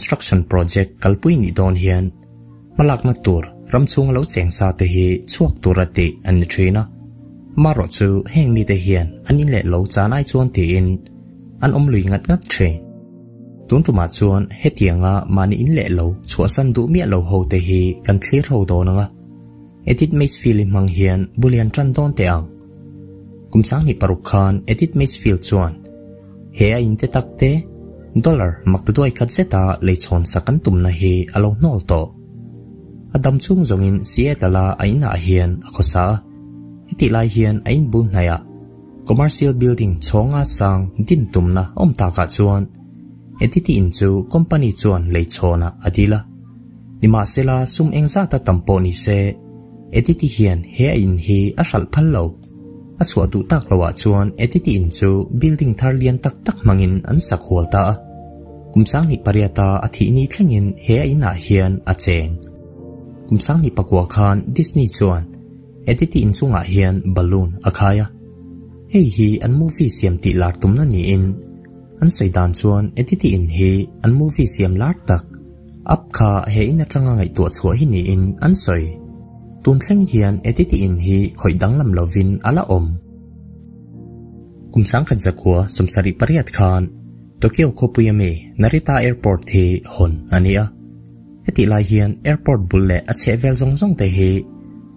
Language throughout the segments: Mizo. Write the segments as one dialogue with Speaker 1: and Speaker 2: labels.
Speaker 1: construction project kalpui nih dawn hian hmalakna tur ram chhunga lo cheng sa te hi chhuak tura tih an ni thin a. Marawh chu heng mite hian an in leh lo chan ai chuan tiin an awm lui ngat ngat thin. Tun tumah chuan hetianga mahni in leh lo chhuahsan duh miah lo ho te hi kan thlir ho dawn ang a. Edith Macefield-i hmang hian bulian tan dawn teh ang. Kum 2006 khan Edith Macefield chuan he a in te tak te dollar maktaduai khat zeta leichhawn sak an tumna hi a lo hnawl tawh. A dam chhung zawngin Seattle-a a inah hian a khawsa a, hetih lai hian a in bul hnaihah commercial building chhawnga sang din tumna awm takah chuan Edith-i in chu company chuan leichhawnah a dil a. Nimahsela sum eng zata tam pawh ni se, Edith-i hian he a in hi a hralh phal lo. A chhuah duh tak loah chuan Edith-i in chu building thar lian tak tak hmangin an sak hual ta a. Kum 2008-a a thih ni thlengin he a inah hian a cheng. Kum 2009 khan Disney chuan Edith-i in chungah hian balloon a khai a. Hei hi an movie siam tih lar tumna niin an sawi dan chuan Edith-i in hi an movie siam lar tak Up kha he in atanga ngaihtuah chhuah hi niin an sawi. Tun thleng hian Edith-i in hi khawih danglam lovin a la awm. Kum 1978 khan Tokyo khawpui ami Narita Airport hi hawn a ni a. Hetih lai hian airport bul leh a chhehvel zawng zawng te hi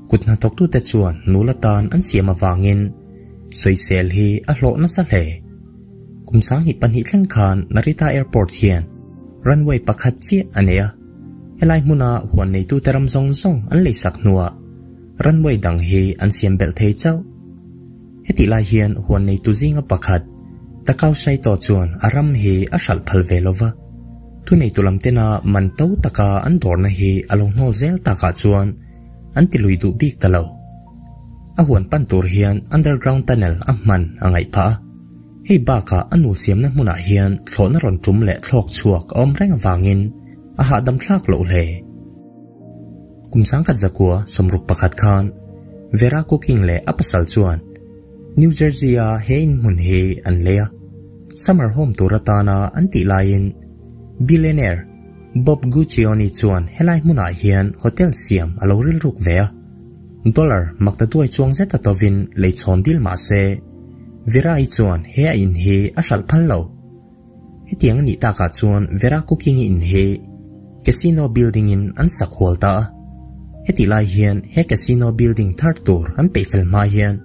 Speaker 1: kut hnathawktute chuan nula tan an siam avangin sawisel hi a hlawh nasa hle. Kum 2002 thleng khan Narita Airport hian runway pakhat chiah a nei a. Helai hmuna huan neitute ram zawng zawng an leisak hnuah runway dang hi an siam belh thei chauh. Hetih lai hian huan neitu zinga pakhat Takao Saito chuan a ram hi a hralh phal ve lova. Thuneitu lam tena man to taka an dawrna hi a lo hnawl zel takah chuan an ti lui duh bik ta lo. A huan pan tur hian underground tunnel a hman a ngaih phah a. Hei bakah a nul siamna hmunah hian thlawhna rawn tum leh thlawk chhuak a awm reng avangin a hahdam thlak loh hle. Kum 1961 khan Vera Cooking leh a pasal chuan New Jersey-a he in hmun hi an lei a. Summer home tur atana an tih laiin billionaire Bob Guccione chuan helai hmunah hian hotel siam a lo rilruk ve a. Dollar maktaduai chuang zet a tovin leichhawn dil mah se Vera-i chuan he a in hi a hralh phal lo. Hetiang a nih takah chuan Vera Cooking-i in hi casino building-in an sak hual ta a. Hetih lai hian he casino building thar tur an peih fel hma hian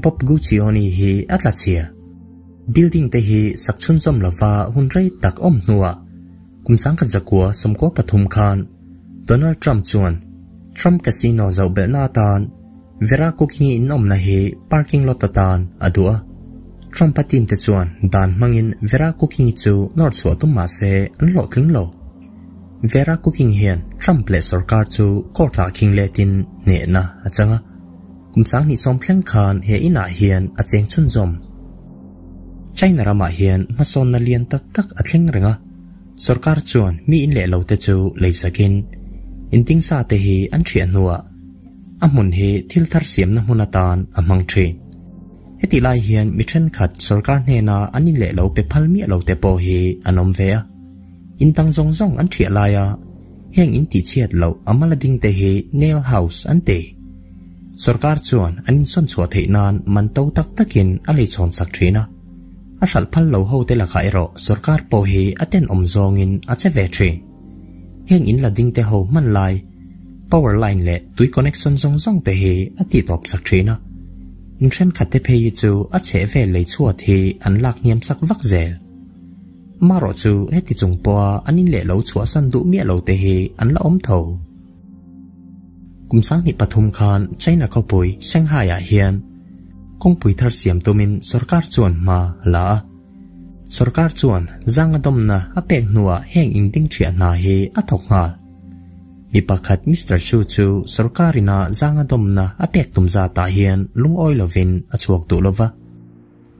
Speaker 1: Bob Guccione hi a tla chhia. Building te hi sak chhunzawm lova hun rei tak awm hnuah kum 1993 khan Donald Trump chuan Trump Casino zoh belhna atan Vera Cooking-i in awmna hi parking lot atan a duh a. Trump-a team te chuan dan hmangin Vera Cooking-i chu nawr chhuah tum mah se an hlawhtling lo. Vera Cooking hian Trump leh sorkar chu court-ah khing letin hnehna a chang a. Kum 2010 thleng khan he inah hian a cheng chhunzawm. China ramah hian hmasawnna lian tak tak a thleng reng a. Sorkar chuan mi in leh lo te chu leisakin intingsa te hi an thiah hnuah a hmun hi thil thar siamna hmun atan a hmang thin. Hetih lai hian mi thenkhat sorkar hnena an in leh lo pe phal miah lo te pawh hi an awm ve a. In dang zawng zawng an thiah laia heng in tihchhiat loh a mala ding te hi nail house an ti. Sorkar chuan an insawn chhuah theih nan man to tak takin a leichhawn sak thin a. A hralh phal lo ho te lakah erawh sorkar pawh hi a tenawm zawngin a che ve thin. Heng in la ding te ho hman lai power line leh tui connection zawng zawng te hi a tih tawp sak thin a. In thenkhat te phei hi chu a chheh vel lei chhuat hi an lak hniam sak vak zel. Marawh chu heti chung pawha an in leh lo chhuahsan duh miah lo te hi an la awm tho. Kum 2003 khan China khawpui Shanghai-ah hian kawngpui thar siam tumin sorkar chuan hma a la a. Sorkar chuan zanga dawmna a pek hnuah heng in ding thiah hna hi a thawk nghal. Mi pakhat Mister Xu chu sorkarina zanga dawmna a pek tum zatah hian lungawi lovin a chhuak duh lova.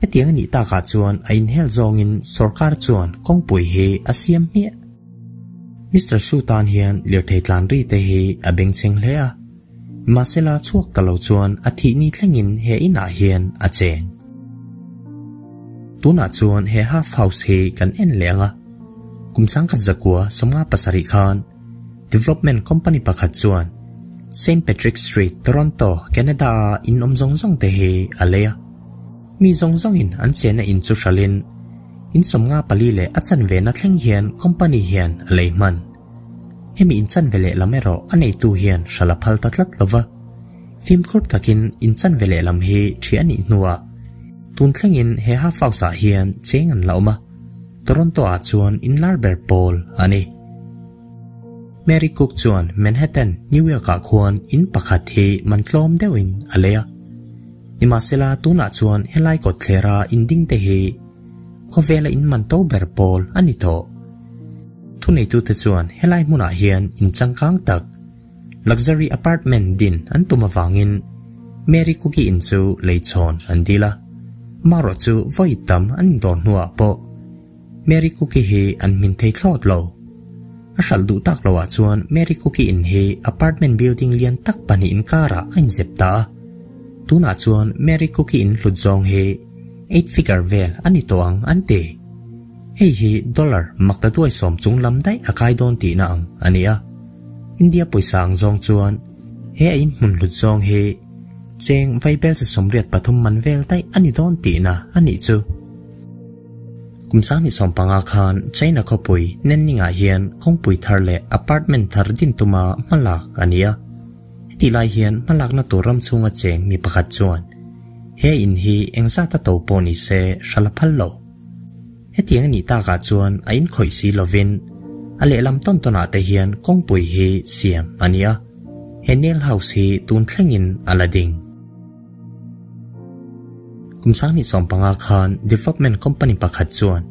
Speaker 1: Hetiang a nih takah chuan a inhel zawngin sorkar chuan kawngpui hi a siam hmiah. Mister Xu tan hian lirthei tlan ri te hi a bengchheng hle a. Mahsela chhuak ta lo chuan a thih ni thlengin he inah hian a cheng. Tunah chuan he half house hi kan en leh ang a. Kum 1957 khan development company pakhat chuan Saint Patrick Street, Toronto, Canada-a in awm zawng zawng te hi a lei a. Mi zawng zawngin an chenna in chu hralhin in 54 leh a chanve na thleng hian company hian a lei hman. Hemi in chanve lehlam erawh a neitu hian hral a phal ta tlat lo va. Fimkhur takin in chanve lehlam hi ṭhiah a nih hnuah tun thlengin he half house-ah hian cheng an la awm a, Toronto-ah chuan inlar ber pawl a ni. Mary Cook chuan Manhattan, New York-ah khuan in pakhat hi man tlawm deuhin a lei a. Nimahsela tunah chuan helai kawtthlera in ding te hi khawvela in man to ber pawl a ni tawh. Thuneitute chuan helai hmunah hian in changkang tak, luxury apartment din an tum avangin Mary Cookie in chu leichhawn an dil a. Marawh chu vawi tam an indawr hnuah pawh Mary Cookie hi an hmin thei thlawt lo. A hralh duh tak loah chuan Mary Cookie in hi apartment building lian tak pahnih inkarah a inzep ta a. Tunah chuan Mary Cookie in hlut zawng hi eight figure vel a ni tawh ang an ti. Hei hi dollar makta duai sawm chung lam daih a kai dawn tihna ang a ni a. India pawisa ang zawng chuan he a inhmun hlut zawng hi cheng vaibelsa 83 man vel daih a ni dawn tihna a nih chu. Kum 2015 khan China khawpui Nanning-ah hian kawngpui thar leh apartment thar din tuma hmalak a ni a. Heti lai hian hmalakna tur ram chhunga cheng mi pakhat chuan he in hi engzat a to pawh ni se hral a phal lo. Hetiang a nih takah chuan a inkhawih si lovin a lehlam tawn tawnah te hian kawngpui hi siam a ni a, he nail house hi tun thlengin a la ding. Kum 2015 khan development company pakhat chuan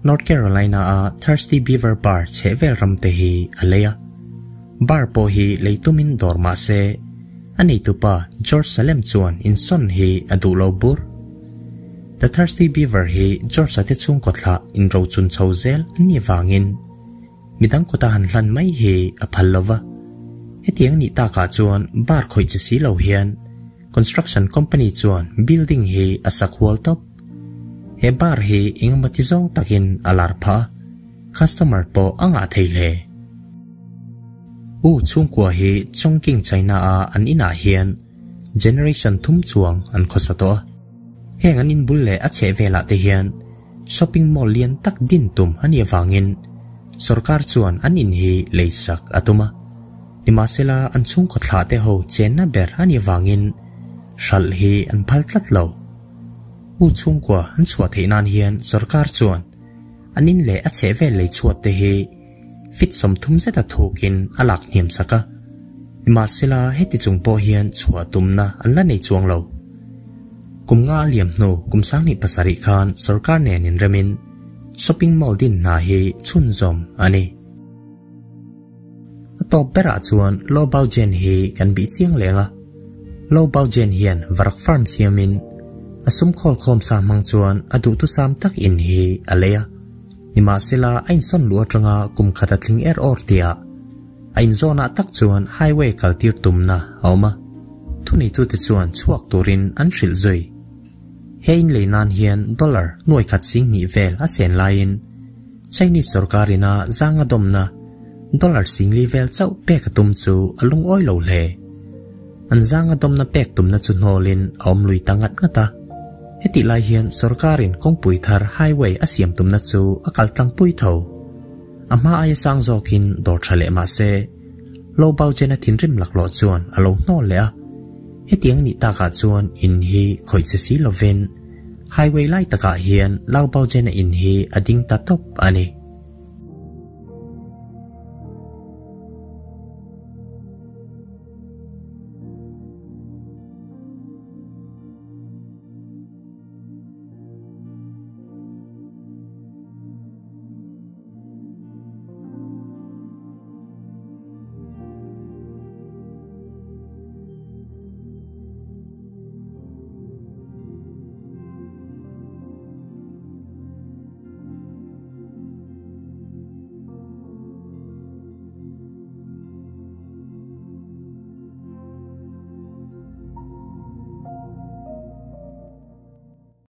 Speaker 1: North Carolina-a Thirsty Beaver Bar chhehvel ram te hi a lei a. Bar pawh hi lei tumin dawr mah se a neitupa George Salem chuan insawn hi a duh lo bur. The Thirsty Beaver hi George-a te chhungkaw thlah inrochun chho zel an nih vangin midang kawta han hlan mai hi a phal lo va. Hetiang nih takah chuan bar khawih chi si lo hian construction company chuan building hi a sak hual tawp. He bar hi engemaw ti zawng takin a lar phah a, customer pawh a ngah thei hle. U chhungkua hi Chongqing China-a an inah hian generation thum chuang an khawsa tawh a. Heng an inbul leh a chheh velah te hian shopping mall lian tak din tum a nih avangin sorkar chuan an in hi lei sak a tum a. Nimahsela an chhungkaw thlah te ho chenna ber a nih avangin hralh hi an phal tlat lo. U chhungkua an chhuah theih nan hian sorkar chuan an in leh a chheh vel lei chhuat te hi fit 30 zeta thukin a lak hniam sak a. Nimahsela heti chung pawh hian chhuah tumna an la nei chuang lo. Kum nga a liam hnu kum 2007 khan sorkar nen inremin shopping mall din hna hi chhunzawm a ni. A tawp berah chuan Lo Baojian hi kan bih chiang leng a. Lo Baojian hian varak farm siamin a sum khawl khawm sa hmang chuan a duhthusam tak in hi a lei a. Nimahsela a insawn luh atanga kum khat a tling er awr tia a inzawnah tak chuan highway kaltir tumna a awm a. Thuneitute chuan chhuak turin an hrilh zui. He in lei nan hian dollar nuai khat sing hnih vel a sen laiin Chinese sorkarina zanga dawmna dollar singli vel chauh pek a tum chu a lungawi lo hle. An zanga dawmna pek tumna chu hnawlin a awm lui ta ngat ngat a. Heti lai hian sorkarin kawngpui thar highway a siam tumna chu a kal tlangpui tho. A hma aia sang zawkin dawr tha leh mah se Lo Baojian a thinrim laklawh chuan a lo hnawl leh a. Hetiang nih takah chuan in hi khawih che si lovin highway lai takah hian Lo Baojian a in hi a ding ta tawp a ni.